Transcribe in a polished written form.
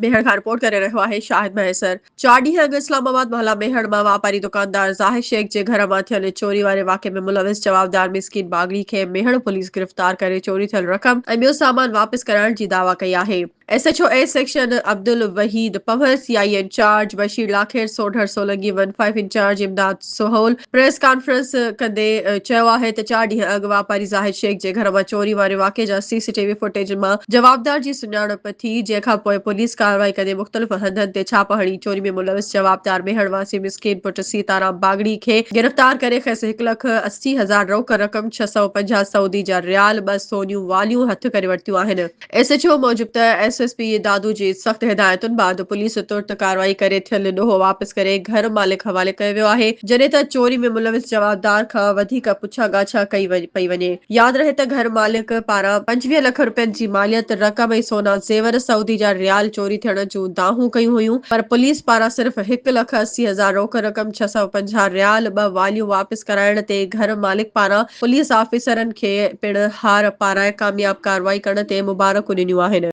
ميهڙ کان رپورٽ ڪري رهيو آهي شاهد مهيسر. چار ڏينهن اڳ اسلام آباد محلا ميهڙ مان واپاري دڪاندار زاهد شيخ جي گهر مان ٿيل چوري واري واقعي ۾ ملوث جوابدار مسڪين باگڙي کي ميهڙ پوليس گرفتار ڪري چوري ٿيل رقم ۽ ٻيو سامان واپس ڪرائڻ جي دعويٰ ڪئي آهي. S H O A section Abdul Waheed Panhwar, C I A incharge Bashir Lakhair, Sodhar Solangi, one five incharge Imdad Sohal press conference ڪندي چيو آهي ته چار ڏينهن اڳ واپاري زاهد شيخ جي گهر مان چوري واري واقعي جا سي سي ٽي وي فوٽيج مان جوابدار جي سڃاڻپ ٿي جنهن کان پوء پوليس ڪارروائي ڪندي مختلف هنڌن تي ڇاپا هڻي چوري ۾ ملوث جوابدار ميهڙ واسي مسڪين پٽ سيتارام باگڙي کي گرفتار ڪري کيس هڪ لک 80 هزار روڪ رقم، 650 سعودي جا ريال، ٻه سونيون واليون هٿ ڪري ورتيون آهن. ايس ايڇ او موجب ته ايس ايس پي دادو جي سخت هدايتن بعد پوليس ترت ڪارروائي ڪري ٿيل ڏوهه واپس ڪري گهر مالڪ حوالي ڪيو ويو آهي جڏهن ته چوري ۾ ملوث جوابدار کان وڌيڪ پڇا ڳاڇا ڪئي پئي وڃي. ياد رهي ته گهر مالڪ پاران 25 لک رپين جي ماليت رقم ۽ سونا زيور سعودي جا ريال چوري ٿيڻ جون دانهون ڪيون هيون پر پوليس پاران صرف هڪ لک 80 هزار روڪ رقم 650 ريال ٻه واليون واپس ڪرائڻ تي گهر مالڪ پاران پوليس آفيسرن کي پڻ هار پارائي ڪامياب ڪارروائي ڪرڻ تي مبارڪون ڏنيون آهن.